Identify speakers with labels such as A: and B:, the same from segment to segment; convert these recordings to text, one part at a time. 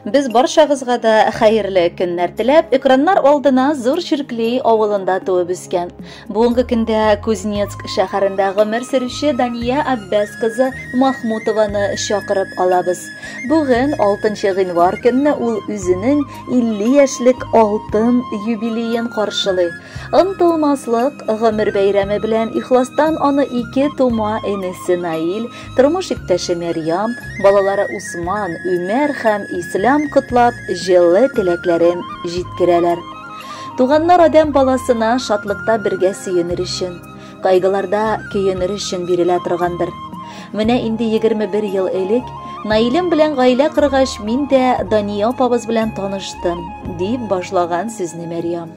A: Без барчагызга да хәерле көннәр теләп, экраннар алдына Зур Чиркли авылында туып үскән, бүгенге көндә Кузнецк шәһәрендә гомер сөрүче Дания Аббас кызы Махмутованы чакырып алабыз. Бүген 6 гыйнвар көнне ул үзенең 50 яшьлек алтын юбилеен каршылый. Онытылмаслык гомер бәйрәме белән ихластан аны ике тума энесе Наил, тормыш иптәше Мәрьям, балалары Усман, Үмәр һәм Ислам котлап, җылы теләкләрен җиткерәләр. Туганнар адәм баласына шатлыкта бергә сөенер өчен, кайгыларда көенер өчен бирелә торгандыр. Менә инде 21 ел элек Наилем белән гаилә коргач, мин дә Дания апабыз белән таныштым, дип башлаган сүзне Мәрьям.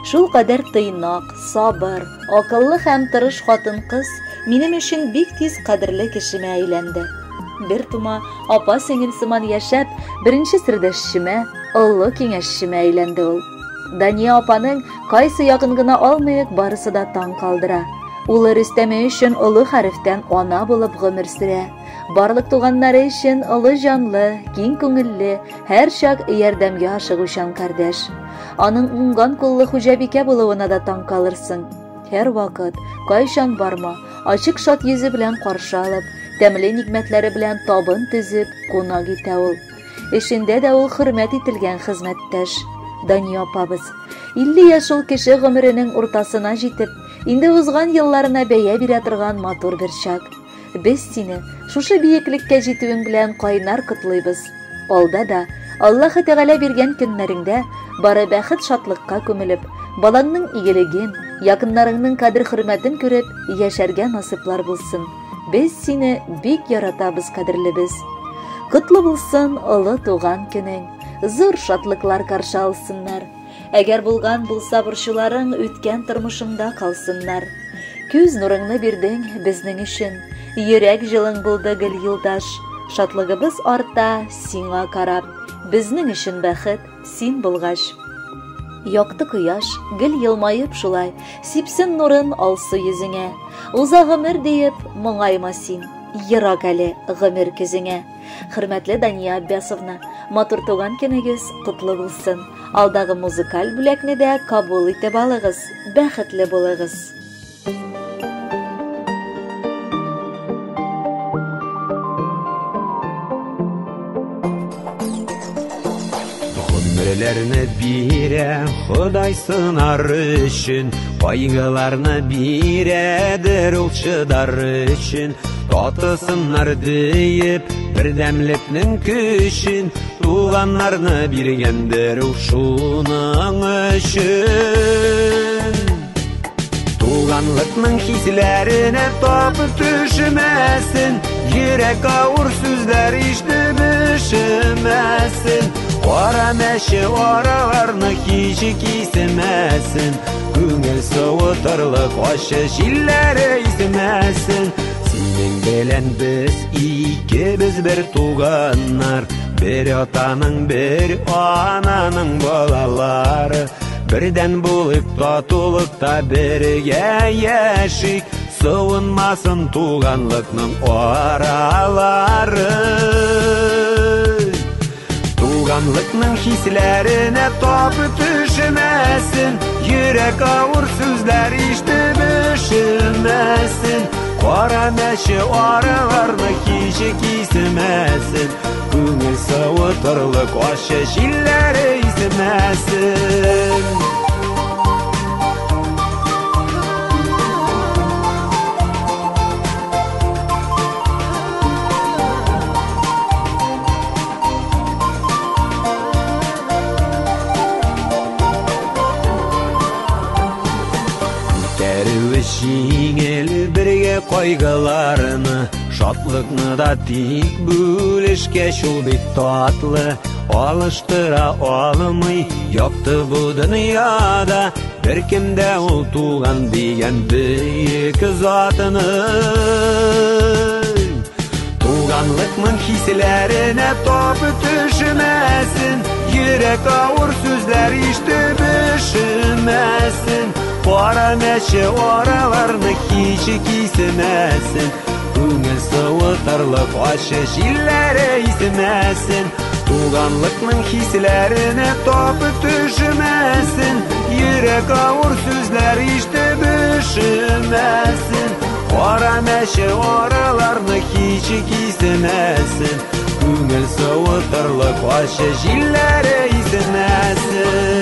A: Шул кадәр тыйнак, сабыр, акыллы һәм тырыш хатын-кыз минем өчен бик тиз кадерле кешемә әйләнде. Бер тума апа-сеңел сыман яшәп, беренче сердәшчемә, олы киңәшчемә әйләнде ул. Дания апаның кайсы ягын гына алмыйк, барысы да таң калдыра. Улы Рөстәме өчен олы хәрефтән ана булып гомер сөрә. Барлык туганнары өчен олы җанлы, киң күңелле, һәрчак ярдәмгә ашыгучан кардәш. Аның уңган куллы хуҗабикә булуына да таң калырсың. Һәрвакыт, кайчан барма, ачык шат йөзе белән каршы алып, тәмле нигъмәтләре белән табын төзеп, кунак итә ул. Эшендә дә ул хөрмәт ителгән хезмәттәш. Дания апабыз. 50 яшь ул кеше гомеренең уртасына җитеп, инде узган елларына бәя бирә торган матур бер чак. Без сине шушы биеклеккә җитүең белән кайнар котлыйбыз. Алда да Аллаһы Тәгалә биргән көннәреңдә бары бәхет-шатлыкка күмелеп, балаңның игелеген, якыннарыңның кадер-хөрмәтен күреп яшәргә насыйплар булсын. Без сине бик яратабыз, кадерлебез. Котлы булсын олы туган көнең. Зур шатлыклар каршы алсыннар. Әгәр булган булса борчуларың, үткән тормышыңда калсыннар. Күз нурыңны бирдең безнең өчен, йөрәк җылың булды гел юлдаш. Шатлыгыбыз арта сиңа карап, безнең өчен бәхет син булгач. Якты кояш гел елмаеп шулай, сипсен нурын алсу йөзеңә. Уза гомер диеп, моңайма син, ерак әле гомер көзеңә. Хөрмәтле Дания Аббясовна, матур туган көнегез котлы булсын. Алдагы музыкаль бүләкне дә кабул итеп алыгыз. Бәхетле булыгыз.
B: Гомерләрне бирә Ходай сынар өчен, кайгыларны бирәдер ул чыдар өчен. Татысыннар диеп, бердәмлекнең көчен, туганнарны биргәндер ул шуның өчен. Туганлыкның хисләренә тапып төшмәсен, йөрәк авыр сүзләр ишетеп өшемәсен. Кара мәче араларны һич кисемәсен, күңел суытырлык ачы җилләре исмәсен. Синең белән без икебез бер туганнар, бер атаның, бер ананың балалары. Бердән булып татулыкта бергә яшик, суынмасын туганлыкның аралары. Туганлыкның хисләренә тапып төшмәсен, йөрәк авыр сүзләр ишетеп өшемәсен. Кара мәче араларны һич кисемәсен, күңел суытырлык ачы җилләре исмәсен. Күтәрүе җиңел бергә кайгыларны, шатлыкны да тик бүлешкәч ул бик татлы. Алыштыра алмый якты бу дөньяда беркем дә ул туган дигән бөек затны. Туганлыкның хисләренә тапып төшмәсен, йөрәк авыр сүзләр ишетеп өшемәсен. Кара мәче араларны һич кисемәсен, Күңел суытырлык ачы җилләре исемәсен. Туганлыкның хисләренә тапы төшмәсен. Йөрәк авыр сүзләр ишетеп өшемәсен. Кара мәче араларны һич кисемәсен. Күңел суытырлык ачы җилләре исемәсен.